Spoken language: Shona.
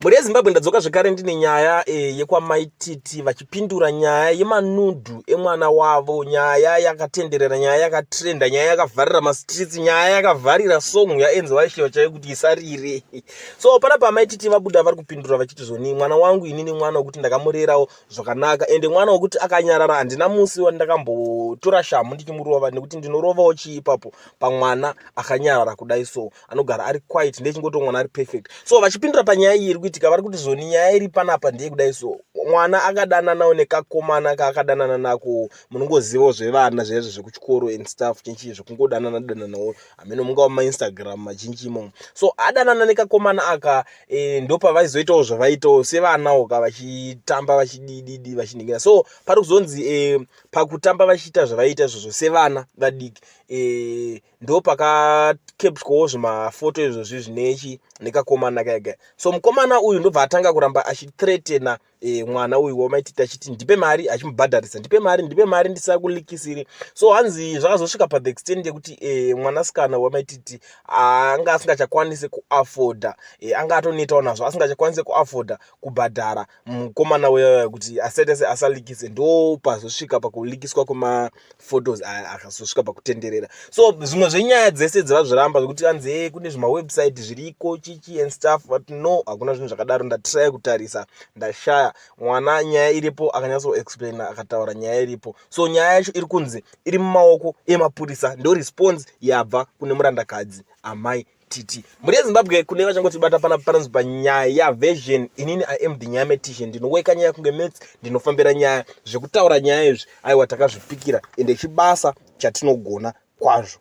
Mhuri yeZimbabwe, ndadzoka zvekare ndine nyaya yekwaMaititi vachipindura nyaya yemanudhu emwana wavo. Nyaya yakatenderera, nyaya yakatrenda, nyaya yakavharira mastreets, nyaya yakavharira song yaEnzo Waishewa chaiyo kuti isarire. So panapa Maititi vabuda vari kupindura vachiti zvoni mwana wangu inini mwana wekuti ndakamurerawo zvakanaka, ende mwana wekuti akanyarara, handina musi wandakambotora shamhu ndichimurova, nekuti ndinorovawo chii ipapo pamwana akanyarara kudai? So anogara ari quiet, ndechingoto mwana ari perfect. So vachipindura panyaya iyi iri kuitika, vari kuti zvoni nyaya iri panapa ndeyekudai. So mwana akadananawo nekakomana kaakadanana nako, munongozivawo zvevana zvaizvo zvekuchikoro and stuff, chinchi zvekungodanana dananawo, hameno mungava mumaInstagram mazhinji imomo. So adanana nekakomana aka, ndopavaizoitawo zvavaitawo sevanawo ka, vachitamba, vachidididi, vachinhingira. So pari kuzonzi pakutamba vachiita zvavaiita izvozvo sevana vadiki, ndo pakakeptwawo zvimafoto izvozvi zvinechi nekakomana kaega. So mukomana uyu ndobva atanga kuramba achithreatena mwana uyu wamaititi, achiti ndipe mari, achimubhadharisa, ndipe mari, ndipe mari, ndisakulikisiri. So hanzi zvakazosvika pathe extent yekuti mwanasikana wamaititi anga asingachakwanisi kuafforda, anga atonetawo nazvo, asingachakwanisi kuafforda kubhadhara mukomana uya kuti asaite se asalikise. Ndo pazosvika pakulikiswa kwemaphotos aya akazosvika pakutenderera. So zvimwe zvenyaya dzese dzavazviramba zvekuti anzi kune zvimawebsite zviriko, chichi and stuff, but no, hakuna zvinhu zvakadaro. Ndatry kutarisa, ndashaya. Mwana nyaya iripo akanyatsoexplaina, akataura nyaya iripo. So nyaya yacho iri kunzi iri mumaoko emapurisa. Ndo response yabva kune murandakadzi amai Titi. Mhuri yeZimbabwe, kune vachangotibata panapa, panonzi Panyaya Version. Inini I am the nyaya metician, ndinoweka nyaya kunge maths, ndinofambira nyaya. Zvekutaura nyaya izvi, aiwa, takazvipikira, ende chibasa chatinogona kwazvo.